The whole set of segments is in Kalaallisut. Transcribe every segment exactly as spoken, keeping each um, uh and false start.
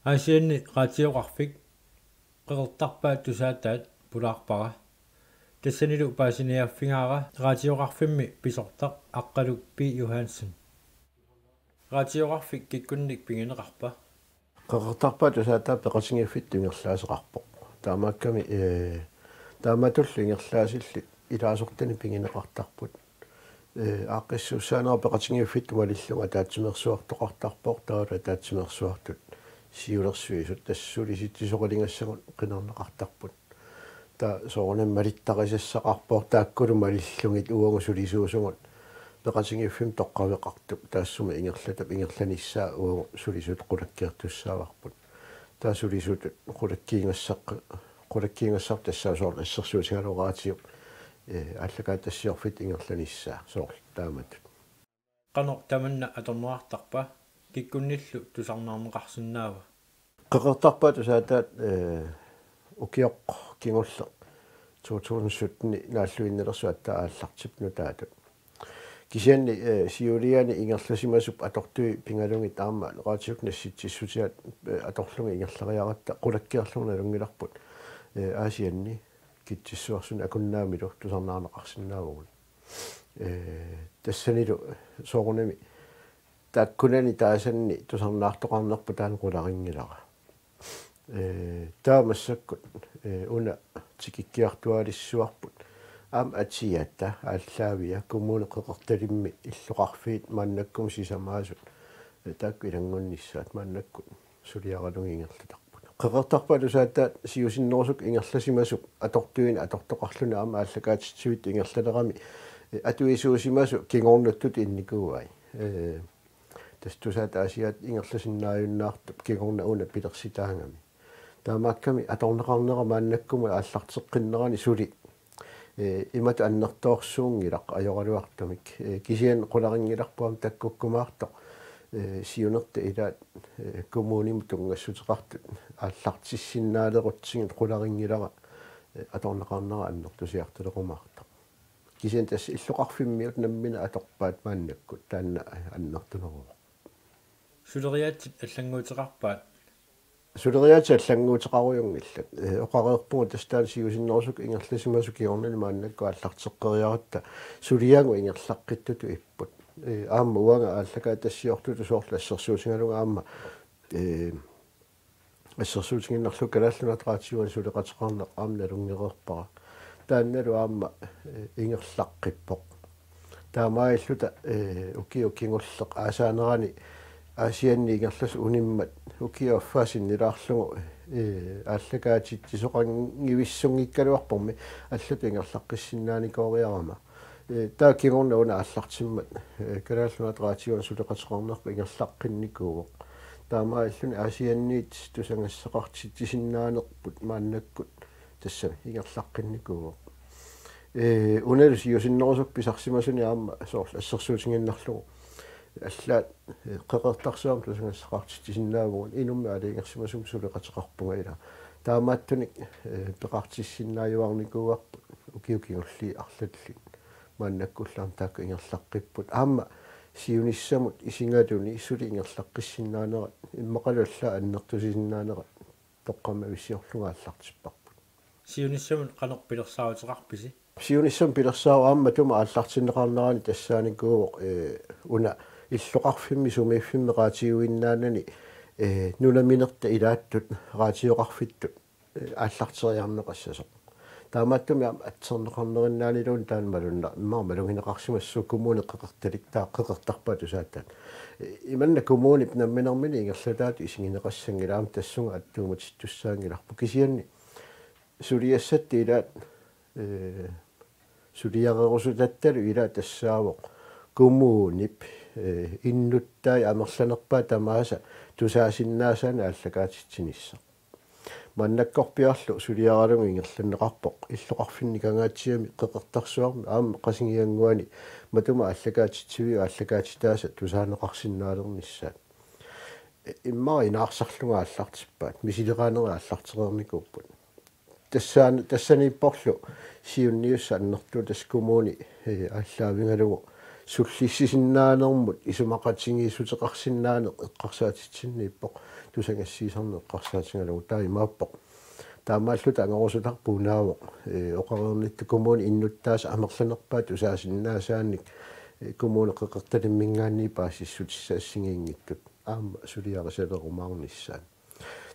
Aasianni raatioqarfik Qeqertarpaat Tusaataat pulaarpara. Tassanilu paasiniaaffigaara raatioqarfimmi pisortaq Aqqaluk P. Johansen. Raatioqarfik kikkunnik pigineqarpa? Qeqertarpaat Tusaataat peqatigiiffittut ingerlaaseqarpoq. Taamaakkami, ee, taamatullu ingerlaasillit ilaasortanik pigineqartarput. Ee, aaqqissuussaanera peqatigiiffittut malillugit ataatsimeersuartoqartarpoq, taavalu ataatsimeersuartut siulersuisut tassa sulisitsisoqaligassagut qinerneqartarput. Taava soorunami malittarisassaqarpoq taakkulu malillugit uagut sulisuusugut peqatigiiffimmut toqqaveqartup taassuma ingerlatap ingerlanissaa uagut sulisutut qulakkeertussaavarput. Taava sulisutut qulakkiigassaq-, qulakkiigassarput tassaavoq soorlu assersuutigalugu raatiop, ee, aallakaatitassiorfittut ingerlanissaa soorlu taamatut. Qanoq tamanna atorneqartarpa, kikkunnillu tusarnaarneqarsinnaava? Qeqertarpaat Tusaataat, ee, ukioq kingulleq to tusind sytten naalluinnalersuatta aallartippoq nutaatut. Kisianni, ee, siuliani ingerlasimasup atortui pingalugit aamma raatiukkut nassitsissutigaat, ee, atorlugit ingerlariaratta qulakkeerlugu nalunngilarput, ee, Aasianni Kitsissuarsuani Akunnaamilu tusarnaarneqarsinnaavugut. Ee, tassanilu soorunami taakkunani taasanni tusarnaartoqarnerput taanna qularinngilara. Ee, taava massakkut, ee, una tikikkiartuaalissuarput aamma atiata aallaavia Kommune Qeqertalimmi illoqarfiit maannakkut sisamaasut, ee, taakku ilanngunnissaat maannakkut suliaralugit ingerlatarput. Qeqertarpaat Tusaataat siusinnerusukkut ingerlasimasup atortuini atortoqarluni aamma aallakaatitsivittut ingerlalerami, ee, atuisuusimasoq kingornuttut innikuuai. Ee, tassa Tusaat Aasiaat ingerlasinnaajunnaartup kingorna una pilersitaagami. Taamaakkami atorneqarnera maannakkumut aallarteqqinnerani suli, ee, imatut annertoorsuunngilaq ajoraluartumik. Ee, kisianni qularinngilarput aamma takkukkumaartoq, ee, siunertaq ilaat, ee, kommunimut tunngassuteqartut aallartissinnaalerutsigu qularinngilara, ee, atorneqarnera annertusiartulerumaartoq. Kisianni tassa illoqarfimmiut nammineq atorpaat maannakkut taanna annertuneruvoq. Suleriaatsit allannguuteqarpaat? Suleriaatsit allannguuteqarujunngillat. Ee, oqareerpugut tassa taanna siusinnerusukkut ingerlasimasut kingornani maannakkut aallarteqqeriaratta suliagut ingerlaqqittutut ipput. Ee, aamma uanga aallakaatitassiortutut soorlu assersuutigalugu aamma, ee, assersuutigiinnarlugu Kalaallit Nunaat Raatiuani suleqateqarneq aamma nalunngereerpara. Taannalu aamma, ee, ingerlaqqippoq. Taamaalilluta, ee, ukioq kingulleq aasaanerani Aasianni ingerlasut unimmat ukiup affaa sinnilaarlugu, ee, aallakaatitsisoqanngivissunngikkaluarpormi allatut ingerlaqqissinnaanikooriarama. Ee, taava kingorna una aallartimmat, ee, Kalaallit Nunaat Raatiuani suleqateqarnerput ingerlaqqinnikuuvoq. Taamaalilluni Aasianniit tusagassaqartitsisinnaanerput maannakkut tassami ingerlaqqinnikuuvoq. Ee, unalu siusinnerusukkut pisarsimasuni aamma soorlu assersuutigiinnarlugu allaat, ee, Qeqertarsuarmi tusagassaqartitsisinnaavugut, inummik aalajangersimasumik suleqateqarpunga ilaa. Taamaattunik, ee, peqartissinnaajuarnikuuarput ukiut kingulliit arlallit. Maannakkullu aamma taakku ingerlaqqipput. Aamma siunissamut isigaluni suli ingerlaqqissinnaanera immaqalu allaat annertusisinnaanerat toqqammavissiorlugu aallartipparput. Siunissamut qanoq pilersaaruteqarpisi? Siunissamut pilersaarut aamma matuma aallartinneqarnerani tassaanikuuvoq, ee, una illoqarfimmi sumiiffimmi raatiuinnaanani, ee, nunaminertat ilaattut raatioqarfittut, ee, aallarteriarneqassasoq. Taamaattumik aamma atserneqarnerinnaaniluunniit taanna malunna-, immaqa malugineqarsimassasoq Kommune Qeqertalik taava Qeqertarpaat Tusaataat. Ee, imanna kommunip namminermini ingerlataatut isigineqassanngilaq, aamma tassunga attuumatittussaanngilarput. Kisianni suliassatta ilaat, ee, suliarerusutattalu ilaat tassaavoq kommunip, ee, innuttai amerlanerpaat tamaasa tusaasinnaasaannik aallakaatitsinissaq. Maannakkorpiarlu suliaralugu ingerlanneqarpoq illoqarfinni Kangaatsiami, Qeqertarsuarmi aamma Qasigiannguani matuma aallakaatitsiviup aallakaatitaasa tusaaneqarsinnaalernissaat. Immaqa inaarsarlunga aallartippaat, misileraanerit aallartereernikuupput. Tassaan-, tassaniipporlu siunniussaq annertooq tassa kommuni, ee, aallaavigalugu sullissisinnaanermut isumaqatigiissuteqarsinnaaneq eqqarsaatitsinniippoq, tusagassiisarneq eqqarsaatigalugu taamaappoq. Taamaalluta angorusutarput unaavoq, ee, oqareernitta kommunip innuttaasut amerlanerpaat tusaasinnaasaannik, ee, Kommune Qeqertalimminngaanniit paasissutissaassaaginngitsut aamma suliarisalerumaarnissaat.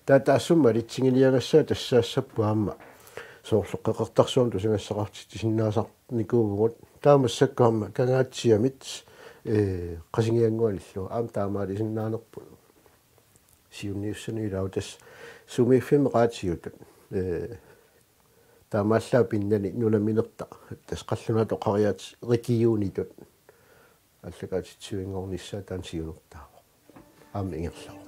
Taava taassuma alitsigiliagassaa tassaassapput aamma soorlu Qeqertarsuarmi tusagassaqartitsisinnaasarnikuuvugut. Taava massakkut aamma Kangaatsiamit, ee, Qasigiannguanillu aamma taamaalisinnaanerput. Siunniussanik ilaavugut tassa sumiiffimmi qaatiutut. Ee, taamaallaat pinnani nunaminertaq. Tassa qallunaatut oqariaatsit regionitut aallakaatitsivinngornissaat taanna siunertaavoq. Aamma ingerlavoq.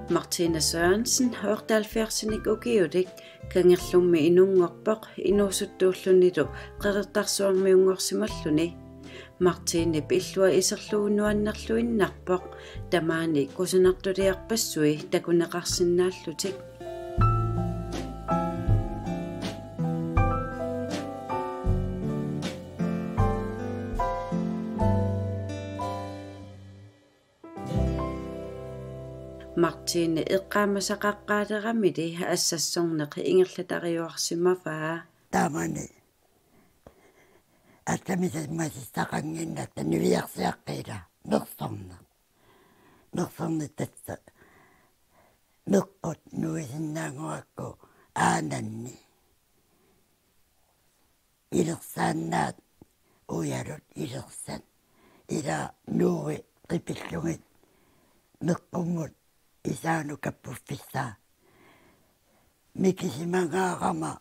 Martine Sørensen, otteoghalvfjerdsinik ukiulik, Kangerlummi inunngorpoq, inuusuttuullunilu Qeqertarsuarmiunngorsimalluni. Martinep illua iserlugu nuannerluinnarpoq, tamaani kusanartuliarpassui takuneqarsinnaallutik. Martine eqqaamasaqaqqaaleramili assassorneq ingerlatariuarsimavaa. Taamani. Atamisammasissaqannginnatta niviarsiaqqila. Nersorneq. Nersorneq tassa. Meqqut nuisinnaannguakku aananni. Ilersaannaat ujalut ilersat. Ila nuui qipillugit meqqummut isaanut kappuffissaa. Mikisimagaarama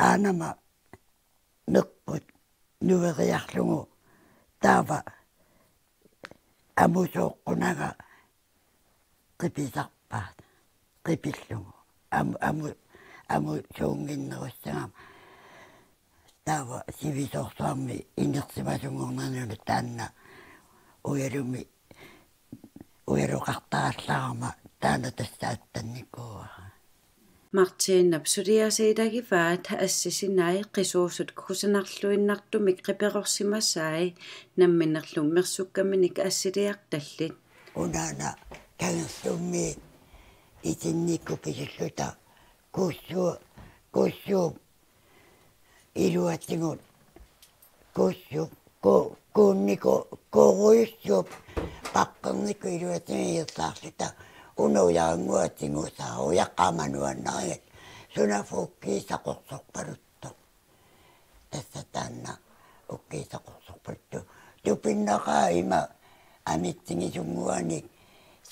aanama meqqut nueriarlugu taava amusooqqunaga qipisarpaat, qipillugu. Amu-, amu-, amusuunnginnerussagama. Taava sivisoorsuarmi inersimasunngornerani taanna ujalumi, ujaluqartarallarama taanna tassa attannikuuara. Martinep suliassat ilagivaat assisinai qisuusut kusanarluinnartumik qiperorsimasai namminerlu mersukkaminik assiliartallit. Unaana Kangerlummiit itinnikkut pisulluta Kuussu-, Kuussuup iluatigut Kuussuup, ku-, kuunniku-, Kuurujussuup paqqernikkut iluatigut igerlaarluta una ujarannguaq tigusaa, ujaqqaama nuannarigakku suna ukkiisa qorsorpaluttoq. Tassa taanna ukkiisa qorsorpaluttoq. Tupinnaqaaq ima amitsigisunguanik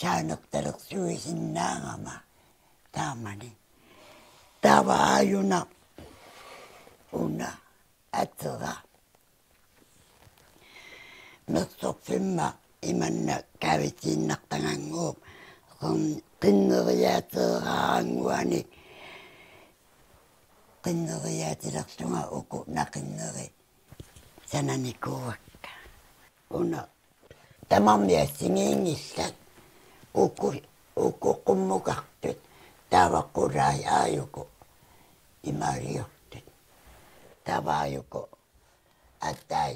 saanertalersuisinnaagama taamani. Taava aajuna una atera. Mersorfimma imanna kaavitiinnartagannguup qin-, qinneriaateerarannguanik qinneriaatilerlunga uku naqinneri sananikuuakka. Una tamarmik assigiinngillat uku, uku qummukartut taava qulai aajuku imaaliortut. Taava aajuku atai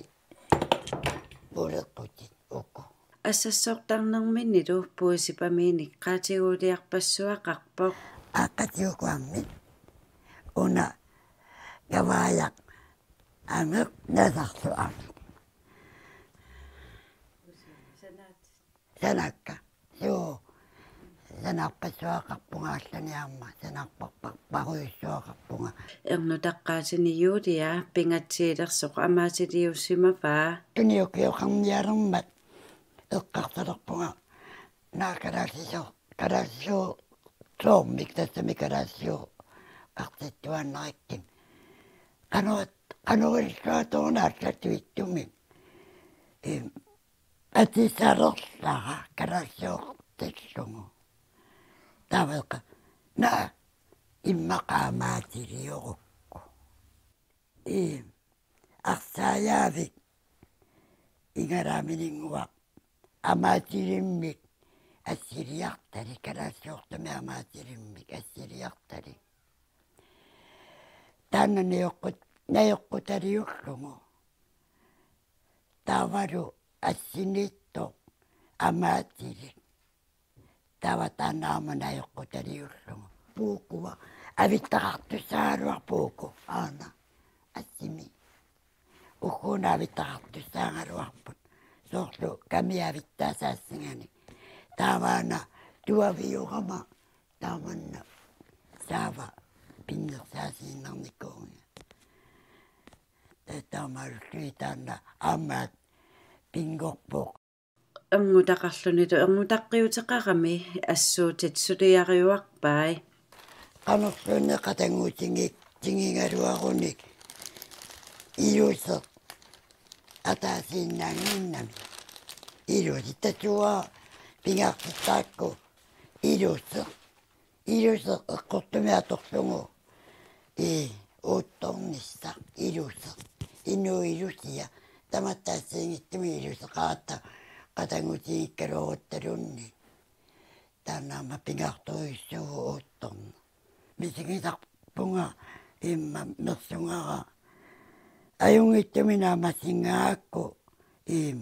puleqqutit uku. Assassortarnerminnilu puisip amiinik qaatiguuliarpassuaqarpoq. Aaqqatiukuarmik una kavaajaq angeq nasarlu aamma. Sanakka. Suu. Sanarpassuaqarpunga allani aamma. Sanarparparparujussuaqarpunga. Ernutaqqaatini Julia pingatsiilersoq amaatiliussimavaa. Tuniukioqarnialermat eqqarsalerpunga. Naa kalaallisoo-, kalaallisoorummik tassami kalaallisooqartittuaannarikkit. Qanoq, qanoq illuatoruna allattuittumik. Im, atisalerlara kalaallisoortillugu. Taava eqqa-, naa immaqa amaatiliorukku. Im, arsaajaavik Igalaamininnguaq amaatilimmik assiliartalik, kalaallisuortumik amaatilimmik assiliartalik. Taanna najoqqut-, najoqqutaliullugu. Taavalu assiniittoq amaatilik. Taava taanna aamma najoqqutaliullugu. Puukua. Avittaqartussaagaluarpoq puuku. Aana. Assimi. Ugguuna avittaqartussaagaluarput. Soorlu kami avittaasaassagaanni. Taava aana tuaviorama taamanna saava pinnersaasiinnarnikuuvunga. Taamaallui taanna aamma pinngorpoq. Erngutaqarlunilu erngutaqqiuteqarami assuutit suliariuarpai. Qanorluunniit qatanngutigigaluarunik iluseq ataasiinnaannginnami. Iluseq tassa uanga pingaartittarakku iluseq. Iluseq eqqortumik atorlugu. Ii, uuttornissaq iluseq. Inuup ilusia. Tamatta assigiinngitsumik iluseqaratta qatanngutigikkaluaruttaluunniit. Taanna aamma pingaartorujussuuvoq uuttorneq. Misigisarpunga immaqa mersugara. Ajunngitsumik naammassigaakku iim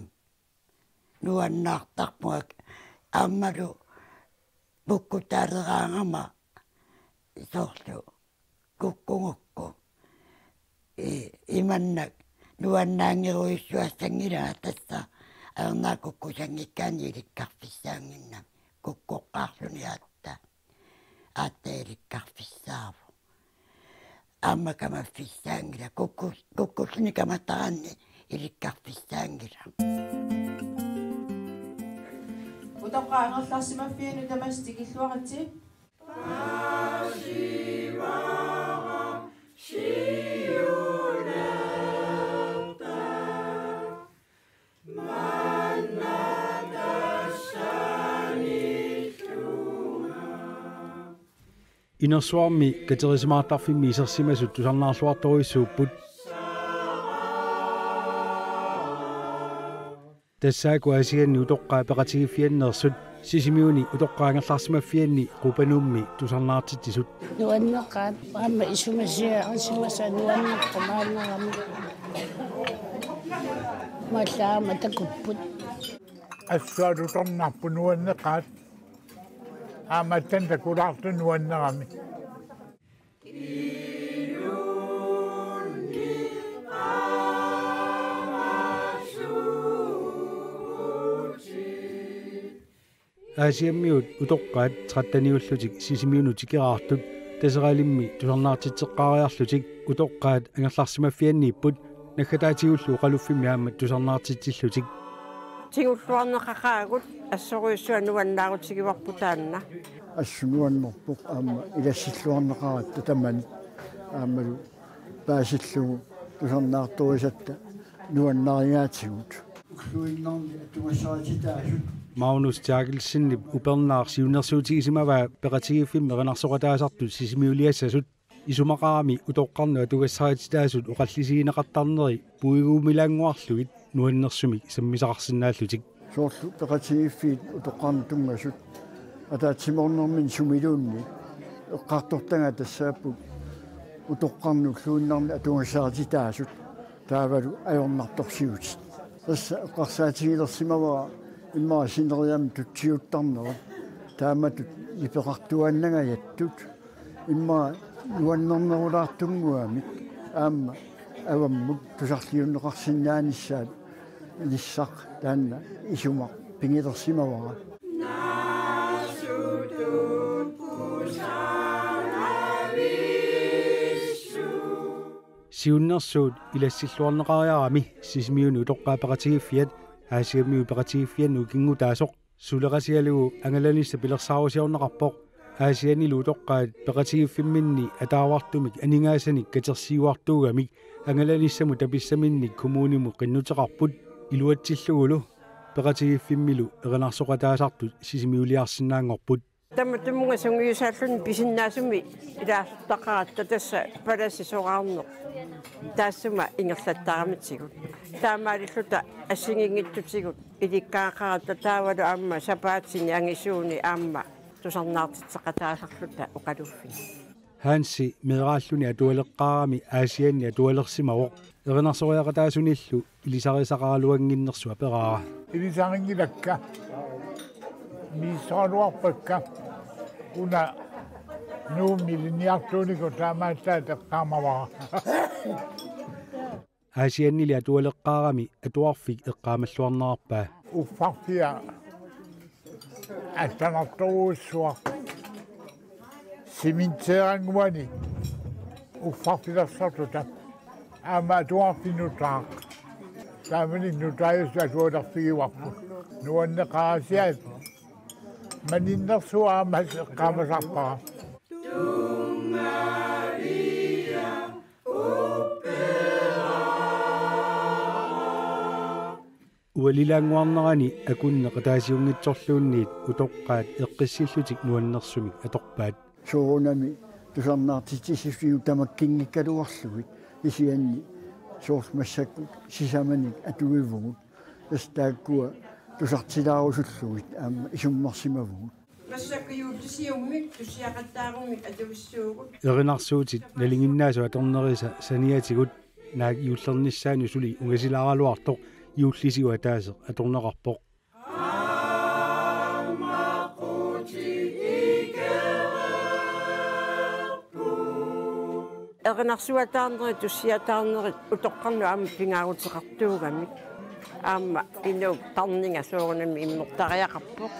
nuannaartarpunga aammalu pukkutaaleraangama soorlu kukkugukku. I-, imannak nuannaanngilluinnartussanngilanga tassa ajornaq kukkusanngikkaanni ilikkarfissaannginnami kukkoqqaarluni aatsaat. Aatsaat ilikkarfissaavoq. Aamma kamaffissaanngilaq kukku-, kukkulluni kamataraanni ilikkarfissaanngilaq. Utoqqaat angerlarsimaffiannut tamassi tikilluaritsi. Inersuarmi katerisimaartarfimmi isersimasut tusarnaarluartorujussuupput. Tassaakku Aasianni utoqqaat peqatigiiffianneersut Sisimiuni utoqqaat angerlarsimaffianni Qupanummi tusarnaartitsisut. Nuanneqaat aamma isumasiarisimasai nuanneqqumaannarami. Mallaama takupput. Assut alutornarpoq nuanneqaat. Aamma taanna takulaartoq nuannerami. Aasiammiut utoqqaat tretteniullutik Sisimiunut tikeraartut Taseralimmi tusarnaartitseqqaariarlutik utoqqaat angerlarsimaffianniipput naggataatigullu oqaluffimmi aamma tusarnaartitsillutik. Tigulluarneqaqaagut assorujussuaq nuannaarutigivarput taanna. Assut nuannerpoq aamma ilassilluarneqaratta tamanit aammalu paasillugu tusarnaartorisatta nuannarigaatigut. Ulluinnarni atugassarititaasut. Magnus Terkelsenip upernaaq siunnersuutigisimavaa peqatigiiffimmi erinarsoqataasartut Sisimiuliassasut. Isumaqarami utoqqarnut atugassarititaasut oqallisigineqartarneri puigumilaannguarlugit nuannersumik sammisaqarsinnaallutik. Soorlu peqatigiiffiit utoqqarnut tunngasut ataatsimoornerminni sumiluunniit eqqartortagaat tassaapput utoqqarnut ulluinnarni atugassarititaasut taavalu ajornartorsiutit. Tassa eqqarsaatigilersimavara immaqa sineriammi tutsiuttarnerit taamatut nipeqartuaannangajattut. Immaqa nuannernerulaartunnguamik aamma avammut tusarliunneqarsinnaanissaat inissaq taanna isumaq pigilersimavara. Siunnersuut ilassilluarneqariarami Sisimiuni utoqqaat peqatigiiffiat Aasiammiut peqatigiiffiannut ikinngutaasoq suleqatigalugu angalanissaq pilersaarusiorneqarpoq. Aasiannilu utoqqaat peqatigiiffimminni ataavartumik aningaasanik katersiuartuugamik angalanissamut tapissaminnik kommunimut qinnuteqarput iluatsillugulu peqatigiiffimmilu erinarsoqataasartut Sisimiuliarsinnaanngorput. Tamatumunnga sungiusaalluni pisinnaasumik ilaasortaqaratta tassa palasi soraarneq taassuma ingerlattaramitsigut. Taamaalilluta assigiinngitsutigut ilikkagaqaratta taavalu aamma sapaatini angisuuni aamma tusarnaartitseqataasarluta oqaluuffini. Hansi meeraalluni atualeqqaarami Aasianni atualersimavoq. Erinarsoriaqataasunillu ilisarisaqaraluannginnersut aperaara. Ilisarinngilakka. Misissoraluarpakka. Una Nuummi ilinniartuuniku taamaallaat eqqaamavara. Aasiannili atualeqqaarami atuarfik eqqaamalluarnerarpaa. Uffarfia allanartorujussuaq. Cementerannguani uffarfilersortuta. Aamma atuarfik nutaaq. Taamani nutaajusut atualerfigivarput. Nuanneqaasiat. Maninnersuaq aamma eqqaamasarpara. Ualilaannguarnerani akunneq ataasiunngitsorluunniit utoqqaat eqqissillutik nuannersumik atorpaat. Soorunami tusarnaartitsissutigut tamakkinngikkaluarlugit kisianni soorlu massakkut sisamanik atuivugut. Tassa taakkua tusartilaarusullugit aamma isummersimavugut. Massakkut juullisiummik tussiaqattaarumik atuissuugut. Erinarsuutit nalinginnaasut atornerisa saniatigut naak juullernissaanut suli ungasilaaraluartoq juullisigut ataaseq atorneqarpoq. Erinarsuataarnerit tussiataarnerit utoqqarnut aamma pingaaruteqartuugamik. Aamma inuk tarninga soorunami immertariaqarpoq.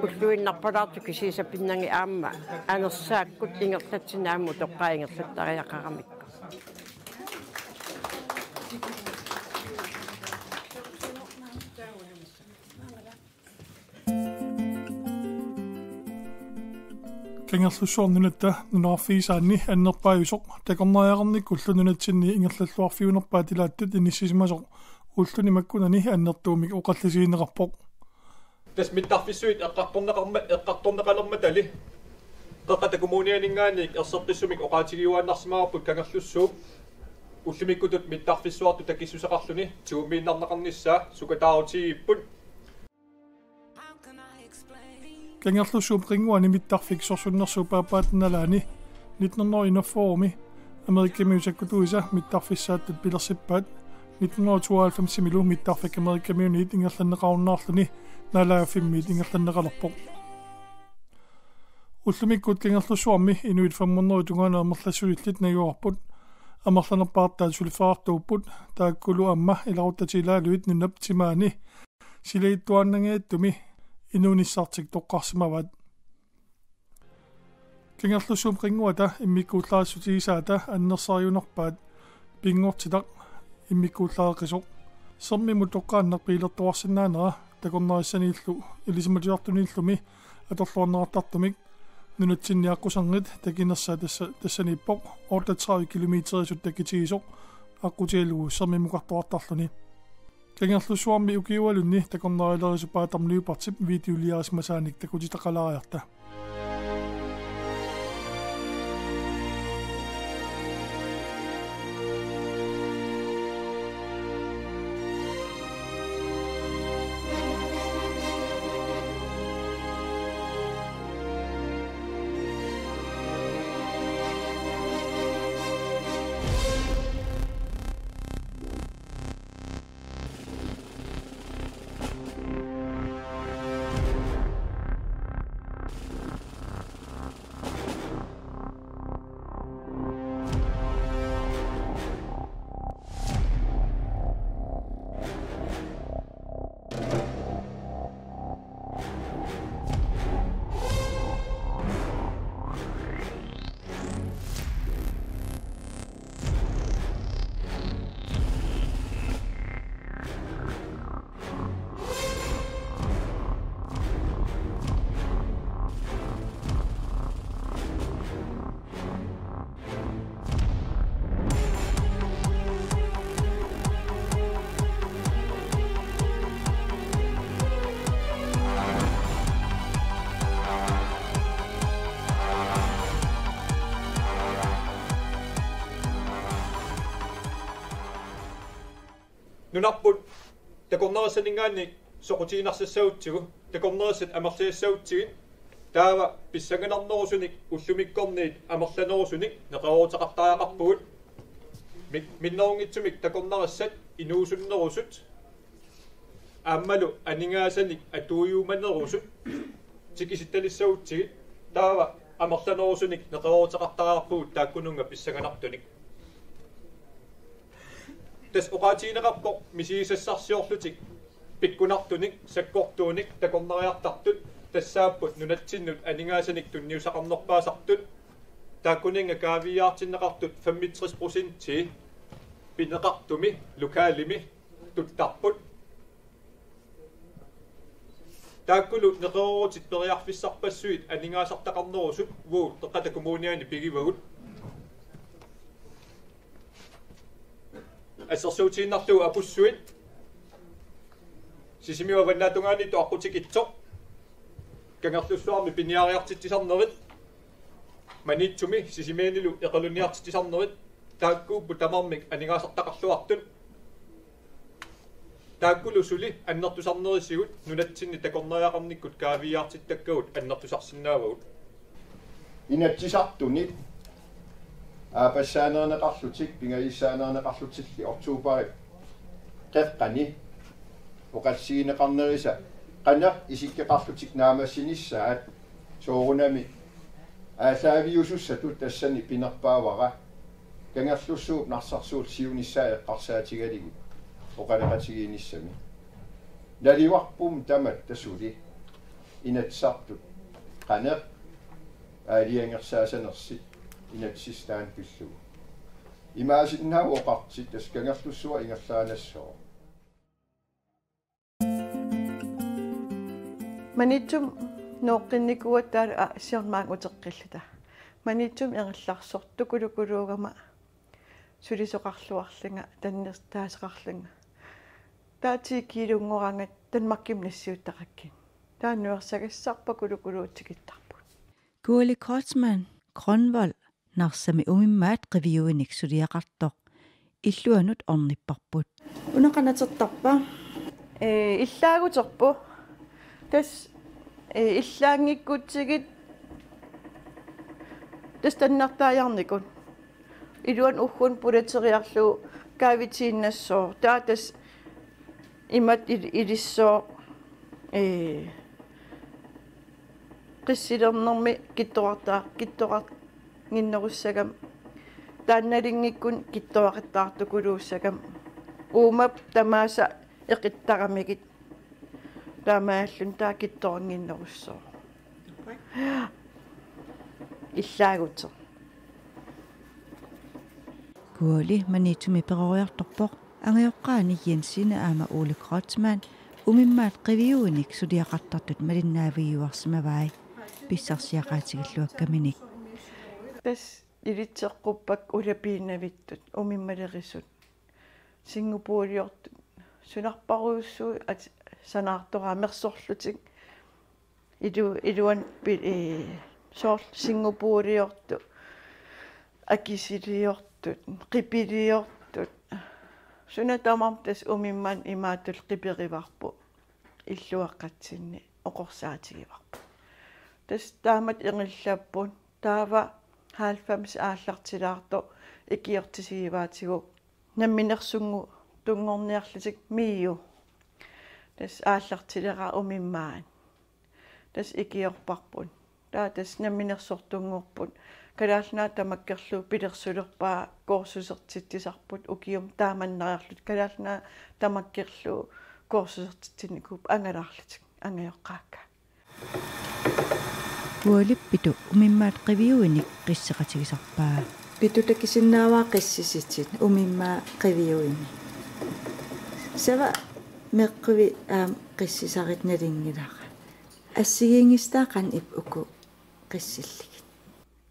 Ulluinnarpalaartoq kisiisa pinnangi aamma anersaakkut ingerlatsineq aamma utoqqaat ingerlattariaqaramikku. Kangerlussuarmi nunatta nunaqarfigisaanni annerpaajusoq takornariaqarnikkullu nunatsinni ingerlalluarfiunerpaat ilaattut inissisimasoq ulluni makkunani annertuumik oqallisigineqarpoq. Tassa mittarfissuit eqqartorneqarma-, eqqartorneqalermatali Qeqqata Kommunianinngaanniit erseqqissumik oqaatigiuaannarsimavarput Kangerlussuup ullumikkutut mittarfissuartut takissuseqarluni tigummiinnarneqarnissaa sukataarutigigipput. Kangerlussuup qinnguani mittarfik sorsunnersuup aappaata nalaani nitten hundrede enogfyrre-mi Amerikamiut sakkutuisa mittarfissaattut pilersippaat. Nitten hundrede tooghalvfems-imilu mittarfik Amerikamiuniit ingerlanneqarunnaarluni naalagaaffimmiit ingerlanneqalerpoq. Ullumikkut Kangerlussuarmi inuit fem hundrede tungaanut amerlassusillit najugaqarput. Amerlanerpaartaat suliffeqartuupput, taakkulu aamma ilaquttatit ilaaluit nunap timaani silagittuaannanngitsumi inuunissartik toqqarsimavaat. Kangerlussuup qinnguata immikkuullarissutigisaata annersariunerpaat pinngortitaq immikkuullareqisoq. Sermimut toqqaannaq biilertuarsinnaanera takornarissaniillu ilisimatusartuniillumi atorluarneqartartumik nunatsinni aqqusernit takinersaat tassa-, tassaniippoq otteogtredive kilometerisut takitigisoq aqqutigalugu sermimukartoqartarluni. Kangerlussuarmi ukiualunni takornarilerisut Adam Lybertip videoliarisimasaanik takutitaqalaariarta. Nunarput takornarissaninngaanniit soqutiginarsassaagutsigu, takornarissat amerliassagutsigit, taava pissanganarnerusunik ullumikkorniit amerlanerusunik neqerooruteqartariaqarpugut. Mik-, minnerunngitsumik takornarissat inuusunnerusut aammalu aningaasanik atuujumanerusut tikisitalissagutsigit, taava amerlanerusunik neqerooruteqartariaqarpugut taakkununnga pissanganartunik. Tassa oqaatigineqarpoq misigisassarsiorlutik pikkunartunik, sakkortuunik takornariartartut, tassaapput nunatsinnut aningaasanik tunniussaqarnerpaasartut. Taakkuninnga kaaviiaartinneqartut femogtres procentii pineqartumi lokalimi tuttarput. Taakkulu neqeroorutit periarfissarpassuit aningaasartaqarnerusut uagut Qeqqata Kommuniani pigivagut. Assersuutigiinnarlugu apussuit: Sisimiut avannaatungaaniittut aqqutikitsoq, Kangerlussuarmi piniariartitsisarnerit, Maniitsumi Sisimianilu eqalunniartitsisarnerit, taakkuupput tamarmik aningaasartaqarluartut. Taakkulu suli annertusarnerisigut nunatsinni takornariaqarnikkut kaaviiaartittakkagut annertusarsinnaavagut. Inatsisartunit aappassaaneerneqarlutik pingajussaanneerneqarlutilli oktoberip qeqqani oqaatigineqarnerisa qanoq isikkoqarlutik naammassinissaat, soorunami aallaaviusussatut tassani pinerpaavara Kangerlussuup Narsarsuup siunissaa eqqarsaatigalugu oqaloqatigiinnissami. Naluarput tamatta suli Inatsisartut qanoq aalajangersaasanersut inatsisissaq taanna pillugu. Imaassinnaavoq oqartut tassa Kangerlussuaq ingerlaannassooq. Maniitsumi nooqqinnikuugatta taava, aa, siorna maanga uteqqilluta. Maniitsumi ingerlarsortukuluukuluugama sulisoqarluarlunga, tannertaaseqarlunga. Taava ti kiilunngoraangat Danmarkimut nassiuttaqakkit. Taava nuersagassarpakuluukuluugatta tikittarput. Gurli Kreutzmann Grønvold Narsami umimmaat qiviuinik suliaqartoq illuanut ornipparput. Una qanoq atortarpa? Ee, illaaguterput. Tassa, ee, illaanngikkutsigit tassa tannartaajarnikut. Iluanut ugguuna pulateriarlugu kaavitiinnassooq. Taava tassa imatut il-, ilissooq. Ee, qissilernermi kittorartaa-, kittorarnginnerussagami, taannalunngikkuni kittoraqattaartukuluussagami, uumap tamaasa eqittaramikkit taamaalilluni taava kittorannginnerussooq. Illaaguteq. Gurli Maniitsumi peroriartorpoq, angajoqqaani Jensine aamma Ole Kreutzmann umimmaat qiviuinik suliaqartartut malinnaavigiuarsimavai pissarsiaqaatigilluakkaminik. Tassa ilitseqquppakka ulapiinnavittut, umimmalerisut, singupuuliortut, sunarparujussuit at-, sanaartoraat mersorlutik. Ilu-, iluanut pi-, ee, soorlu singupuuliortut, akisiliortut, qipiliortut. Suna tamarmi tassa umimmaanni imaattut qiperivarput, illuaqqatsinni oqorsaatigivarput. Tassa taamatut ingerlapput, taava halvfems aallartilaartoq ikiortisigivaatigut namminersunngorniarlutik MIO. Tassa aallartileraa umimmaat. Tassa ikiorparput. Taava tassa namminersortunngorput. Kalaallit Nunaat tamakkerlugu pilersulerpaa kursusertitsisarput ukiumut taamannariarluta. Kalaallit Nunaat tamakkerlugu kursusertitsinnikuupput angalaarlutik, angajoqqaakka. Gurlip Pitu umimmaat qiviuinik qisseqatigisarpaa. Pitu takusinnaavaa qissisitit umimmaat qiviuinik. Sava meqqivi aamma qissisarit nalunngilara. Assigiinngissutaa qanoq ippa uku qissillugit?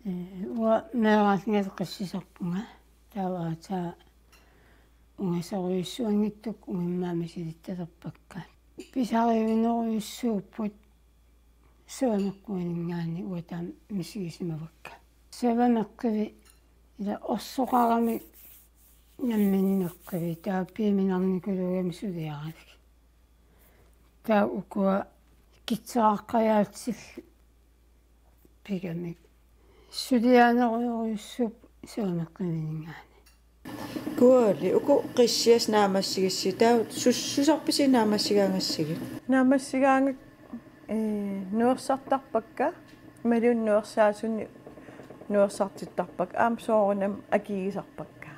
Ee, uanga meeraallungalu qissisarpunga. Taava aatsaat ungasorujussuanngitsukkut umimmaat misilittalerpakka. Pisariunerujussuupput, sava meqquininngaanniit uanga taama misigisimavakka. Sava meqqivi ila orsoqaramik Namminneq qivitaa piiminarnikuluugami suliaralugit. Taava ukua kitseraqqajaatsillu pigamik. Sulianerujorujussuupput Suuneqqiminngaanniit. Kuali, uku qissiassat naammassigissigit, taava sus-, susarpisi naammassigaangassigit? Naammassigaangakku, ee, nuersartarpakka, imaluunniit nuersaasunik nuersartittarpakka, aamma soorunami akigisarpakka.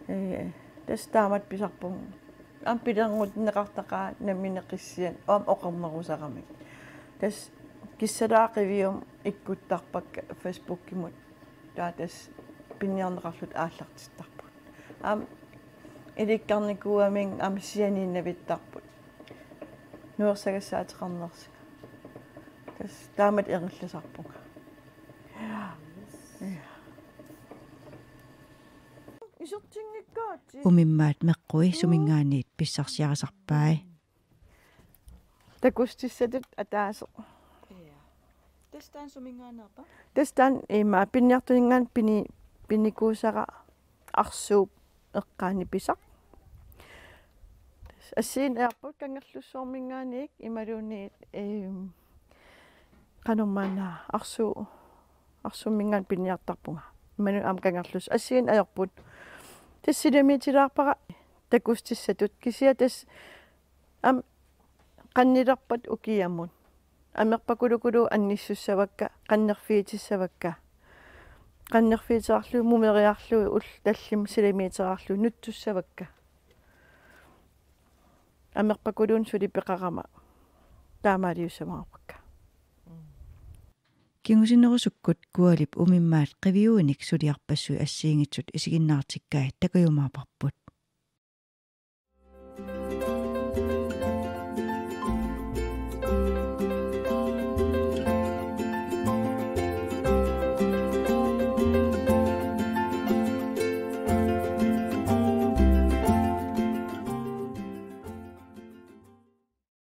Ee, tassa taamatut pisarpunga. Aamma pilerngutneqartaqaaq nammineq qissianik, aamma oqarnerusaramik. Tassa kissalaaq qiviummik ikkuttarpakka Facebookimut. Taava tassa piniarneqarlutik aallartittarput. Aamma ilikkarnikuugamik aamma sianiinnavittarput. Nuersagassaateqarnersunga. Tassa taamatut erillasarpunga. Ja. Ja. Isertinngikkaatsi. Umimmaat meqqui suminngaanniit pissarsiarisarpai. Takustissatut ataaseq. Ja. Tassa taanna suminngaanneerpa? Tassa taanna ima piniartuninngaanniit pini-, pinikuusara arsuup eqqaani pisaq. Assigiinneq ajorput Kangerlussuarminngaanniit imaluunniit, eem, qanormaanna arsu-, arsuumminngaanniit piniartarpunga. Imaluunniit aamma Kangerlussuaq assigiinneq ajorput. Tassa silamiutilaarpara takustissatut kisianni tassa aamma qannilerpat ukiamut. Amerpakulukuluup annissussavakka, qannerfiitissavakka. Qannerfiiteriarlugit, mumeriarlugit, ullut tallimat silamiuteriarlugit nutsussavakka. Amerpakuluunniit suli peqarama taamaaliussamaarpakka. Kingusinnerusukkut Kualip umimmaat qiviuinik suliarpassuit assigiinngitsut isiginnaartikkai takujumaarparput.